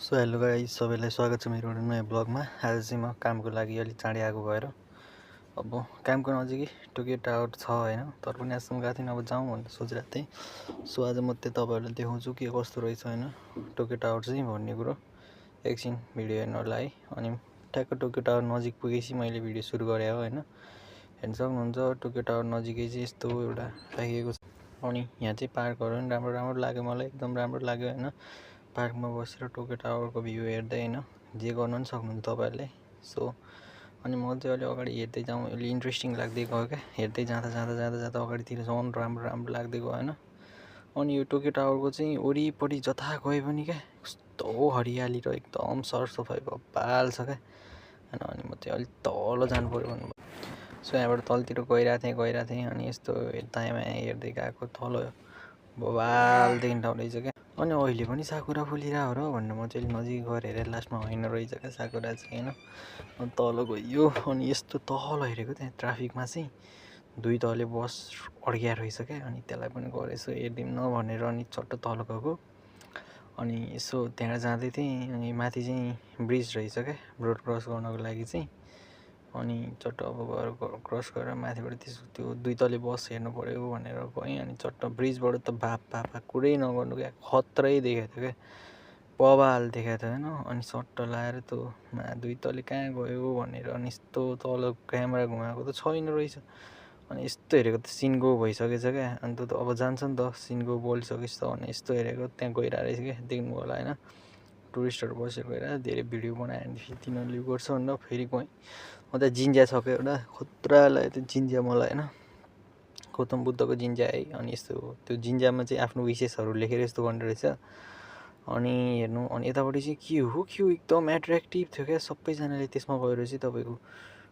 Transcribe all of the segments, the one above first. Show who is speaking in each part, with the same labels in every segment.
Speaker 1: So hello guys, सबैलाई स्वागत छ मेरो एउटा नयाँ ब्लगमा। आज चाहिँ म कामको लागि अलिक चाँडै आएको भएर अब कामको नजिकै टोकियो टावर छ होइन, तर पनि आजसम्म गएको थिएन। अब जाउँ भनेर सोचिरहेको थिएँ। सो आज म त्यही तपाईँहरूलाई देखाउँछु के कस्तो रहेछ होइन टोकियो टावर चाहिँ भन्ने कुरो। एकछिन भिडियो हेर्नलाई अनि ठ्याक्क टोकियो टावर नजिक पुगेपछि मैले भिडियो सुरु गरेँ हो होइन। हेर्न सक्नुहुन्छ टोकियो टावर नजिकै चाहिँ यस्तो एउटा राखिएको छ। अनि यहाँ चाहिँ पार्कहरू पनि राम्रो राम्रो लाग्यो, मलाई एकदम राम्रो लाग्यो होइन। पार्कमा बसेर टोकियो टावरको भ्यू हेर्दै होइन जे गर्नु पनि सक्नुहुन्छ तपाईँहरूले। सो अनि म चाहिँ अलि अगाडि हेर्दै जाउँ, अलि इन्ट्रेस्टिङ लाग्दै गयो क्या। हेर्दै जाँदा जाँदा जाँदा जाँदा अगाडितिर झन् राम्रो राम्रो लाग्दै गयो होइन। अनि यो टोकियो टावरको चाहिँ वरिपरि जता गए पनि क्या कस्तो हरियाली र एकदम सरसफाइ बब्बाल छ क्या होइन। अनि म चाहिँ अलिक तल जानु पऱ्यो भन्नुभयो। सो यहाँबाट तलतिर गइरहेको थिएँ अनि यस्तो दायाँ हेर्दै गएको तल बबाल देखिन्छ रहेछ क्या। अनि अहिले पनि साकुरा फुलिरहेको हो भनेर म चाहिँ नजिक गएर हेरेँ, लास्टमा होइन रहेछ क्या साकुरा चाहिँ होइन। अनि तल गयो अनि यस्तो तल हेरेको त्यहाँ ट्राफिकमा चाहिँ दुई तले बस अड्किया रहेछ क्या। अनि त्यसलाई पनि गएर यसो हेरिदिउँ न भनेर अनि चट्ट तल गएको। अनि यसो त्यहाँ जाँदै थिएँ अनि माथि चाहिँ ब्रिज रहेछ क्या रोड क्रस गर्नको लागि चाहिँ। अनि चट्ट अब गएर क्रस गरेर माथिबाट त्यो दुई तले बस हेर्नु पऱ्यो भनेर गएँ। अनि चट्ट ब्रिजबाट त बापा कुरै नगर्नु क्या, खत्रै देखाएको थियो क्या, बबाल देखाएको थियो होइन। अनि सट्ट लाएर त्यो दुई तले कहाँ गयो भनेर अनि यस्तो तल क्यामेरा घुमाएको त छैन रहेछ। अनि यस्तो हेरेको त सिन्गो भइसकेछ क्या। अन्त त अब जान्छ नि त सिन्गो बोलिसकेछ त भने यस्तो हेरेको त्यहाँ गइरहेको रहेछ क्या, देख्नु होला होइन। टुरिस्टहरू बसेर गइरहेको धेरै भिडियो बनायो भने फेरि तिनीहरूले उयो गर्छ भनेर फेरि गएँ। अन्त जिन्ज्या छ क्या एउटा, खतरा लाग्यो त्यो जिन्ज्या मलाई होइन। गौतम बुद्धको जिन्ज्या है। अनि यस्तो त्यो जिन्ज्यामा चाहिँ आफ्नो विशेषहरू लेखेर यस्तो गर्ने रहेछ। अनि हेर्नु अनि यतापट्टि चाहिँ के हो एकदम एट्र्याक्टिभ थियो क्या। सबैजनाले त्यसमा गएर चाहिँ तपाईँको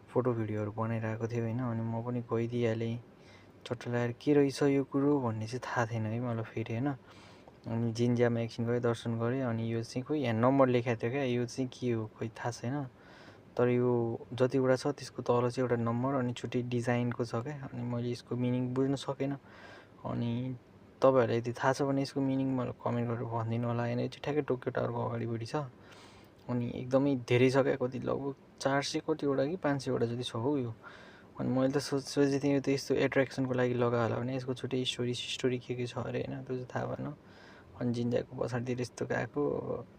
Speaker 1: फोटो भिडियोहरू बनाइरहेको थियो होइन। अनि म पनि गइदिइहालेँ चट्ट लगाएर के रहेछ यो कुरो भन्ने चाहिँ थाहा थिएन है मलाई फेरि होइन। अनि जिन्ज्यामा एकछिन गएँ, दर्शन गरेँ। अनि यो चाहिँ खोइ यहाँ नम्बर लेखाएको थियो क्या, यो चाहिँ के हो खोइ थाहा छैन। तर यो जतिवटा छ त्यसको तल चाहिँ एउटा नम्बर अनि छुट्टै डिजाइनको छ क्या। अनि मैले यसको मिनिङ बुझ्न सकेन। अनि तपाईँहरूलाई यदि थाहा छ भने यसको मिनिङ मलाई कमेन्ट गरेर भनिदिनु होला होइन। यो चाहिँ ठ्याक्कै टोकियो टावरको अगाडिपट्टि छ। अनि एकदमै धेरै छ क्या, कति लगभग 400 कतिवटा कि 500वटा जति छ हौ यो। अनि मैले त सोचेको थिएँ यो त यस्तो एट्र्याक्सनको लागि लगायो होला भने यसको छुट्टै स्टोरी के छ अरे होइन, त्यो चाहिँ थाहा भएन। अनि जिन्ज्याको पछाडितिर यस्तो गएको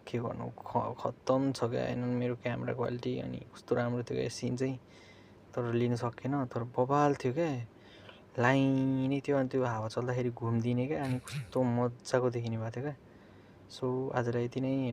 Speaker 1: के गर्नु खत्तम छ क्या होइन मेरो क्यामेरा क्वालिटी। अनि कस्तो राम्रो थियो क्या सिन चाहिँ, तर लिन सकेन। तर बबाल थियो क्या, लाइनै थियो। अनि त्यो हावा चल्दाखेरि घुमिदिने क्या, अनि कस्तो मजाको देखिने भएको थियो क्या। सो आजलाई यति नै।